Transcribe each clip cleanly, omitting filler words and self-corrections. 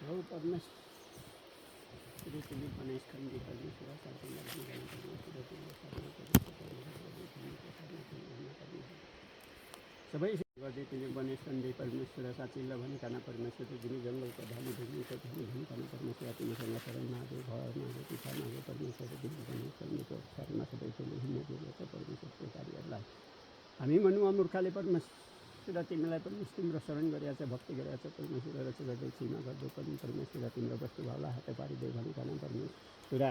हौ परमेश्वरी तिमी गणेश खण्डी परमेश्वर साँच्चै सबै गर्दै तिमी गणेश खण्डी परमेश्वर साँच्चै भनिकन परमेश्वर तिमी जङ्गलको धनी ढुङ्गीको धनी भनिकन परमेश्वर तिमीसँग शरण मागे घर मागे पिछा मागे परमेश्वर तिमी गणेश खण्डीको शरणमा सबै तिमी हिँड्ने दिएको परमेश्वरको कार्यहरूलाई हामी मनुवा मूर्खले परमेश्वर तिमीलाई परमेश्वर तिम्रो शरण गरिरहेछ भक्ति गरिरहेछ परमेश्वर रच गर्दै छिमा गर्दै पनि परमेश्वर तिम्रो वस्तुभावलाई हात पारिदेऊ भनिकन परमेश्वर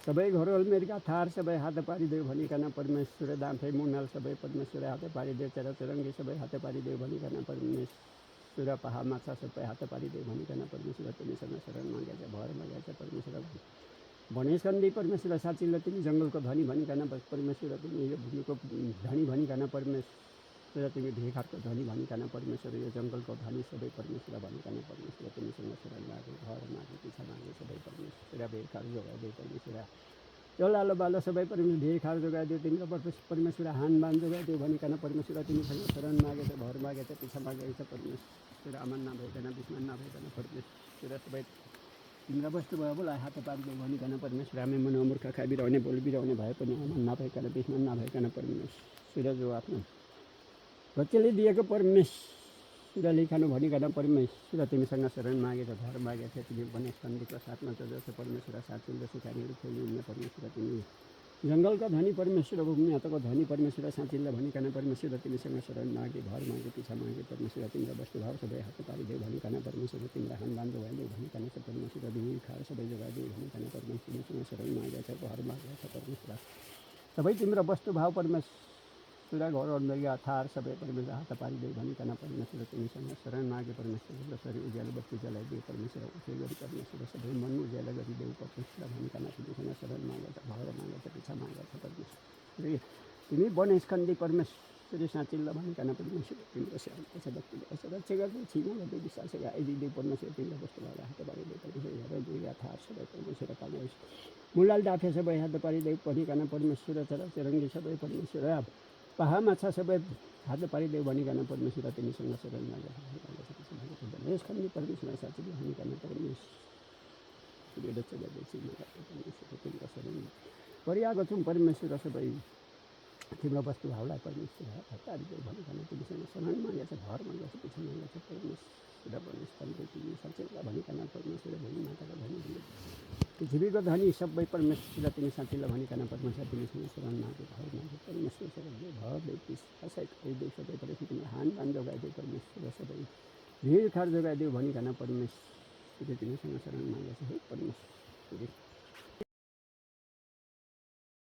सबै घरहरू मेरिका थार सबै हात पारिदेऊ भनिकन परमेश्वर दाम्फे मुनाल सबै परमेश्वर हात पारिदेऊ चरंगी सबै हात पारिदेऊ भनिकन परमेश्वर पहाड माछा सबै हात पारिदेऊ भनिकन परमेश्वर तिमीसँग शरण मागेछ भर मागेछ परमेश्वर गणेश खण्डी परमेश्वर साँच्चै तिमी जङ्गलको धनी भनिकन परमेश्वर तिमी यो भूमिको धनी भनिकन परमेश्वर तिमी भेखारको धनी भनिकन परमेश्वर यो जङ्गलको धनी सबै परमेश्वर भनिकन परमेश्वर तिमीसँग शरण मागे घर मागे पिछा मागे सबै परमेश्वर भेखार जोगाइदियो परमेश्वर त्यो लालो बालो सबै परमेश्वर भेखार जोगाइदियो तिम्रो परमेश्वर हान बान जोगाइदियो भनिकन परमेश्वर तिमीसँग शरण मागेछ भर मागेछ पिछा मागेछ परमेश्वर अमन नभइकन दुश्मन नभइकन परमेश्वर सबै तिम्रो वस्तु भयो बोला हात पारिदियो भनिकन परमेश्वर हामी मनोमूर्ख खाइबिराउने बोलिबिराउने भए पनि अमन नभइकन दुश्मन नभइकन परमेश्वर जो आफ्नो बच्चाले दिएको परमेश्वरले खानु भनिकन परमेश्वर तिमीसँग शरण मागेको घर मागेको थियो तिमी गणेश खण्डीको साथमा जस्तो परमेश्वर साँच्चै सिकारीहरू खेल्नुहुन्न परमेश्वर तिमी जङ्गलका धनी परमेश्वर भूमि हातको धनी परमेश्वर साँच्चै भनिकन परमेश्वर तिमीसँग शरण मागे घर मागे पिछा मागे परमेश्वर तिम्रो वस्तुभाव सबै हात पारिदेऊ भनिकन परमेश्वर तिम्रो हानबान जोगाइदेऊ भनिकन परमेश्वर दिदी खाएर सबै जोगाइदेऊ भनिकन परमेश्वरसँग शरण मागेछ घर मागेछ परमेश्वर सबै तिम्रो वस्तुभाव परमेश्वर घरहरू थार सबै परमेश्वर हात पारिदेऊ भनिकन परमेश्वर तिमीसँग शरण मागे परमेश्वर जसरी उज्यालो बत्ती जलाइदियो परमेश्वर उसै गरी परमेश्वर सबै मन उज्यालो गरिदेऊ परमेश्वर भनिकन तिमीसँग शरण मागेछ घर मागेछ पिछा मागेछ परमेश्वर तिमी गणेश खण्डी परमेश्वर साँच्चै भनिकन परमेश्वर तिम्रो सेवा भक्ति रक्षा गर्दै छिमा गर्दै विश्वास आइदिदेऊ परमेश्वर तिम्रो वस्तुभावलाई हात पारिदेऊ परमेश्वर घर दुईया थार सबै परमेश्वर पाउने मुलाल डाफे सबै हात पारिदेऊ भनिकन परमेश्वर चरंगी सबै परमेश्वर पहाड माछा सबै हात पारिदेऊ भनिकन परमेश्वर तिमीसँग शरण मागेछ गणेश खण्डी परमेश्वर साँच्चै भनिकन परमेश्वर रक्षा गर्दै छिमा गर्दै परमेश्वर तिम्रो शरण परिआएको छौँ परमेश्वर सबै तिम्रो वस्तुभावलाई परमेश्वर हात पारिदेऊ भनिकन तिमीसँग शरण मागेछ घर मागेछ पिछा मागेछ परमेश्वर गणेश खण्डी तिमी साँच्चै भनिकन परमेश्वर भूमि माताको धनी पृथ्वीको धनी सबै परमेश्वर तिमी साँच्चै भनिकन परमेश्वर तिमीसँग शरण मागे घर मागे परमेश्वर शरण घर आइदेऊ सबै परमेश्वर तिमी हान बान जोगाइदेऊ परमेश्वर सबै भिड खार जोगाइदेऊ भनिकन परमेश्वर तिमीसँग शरण मागेछ है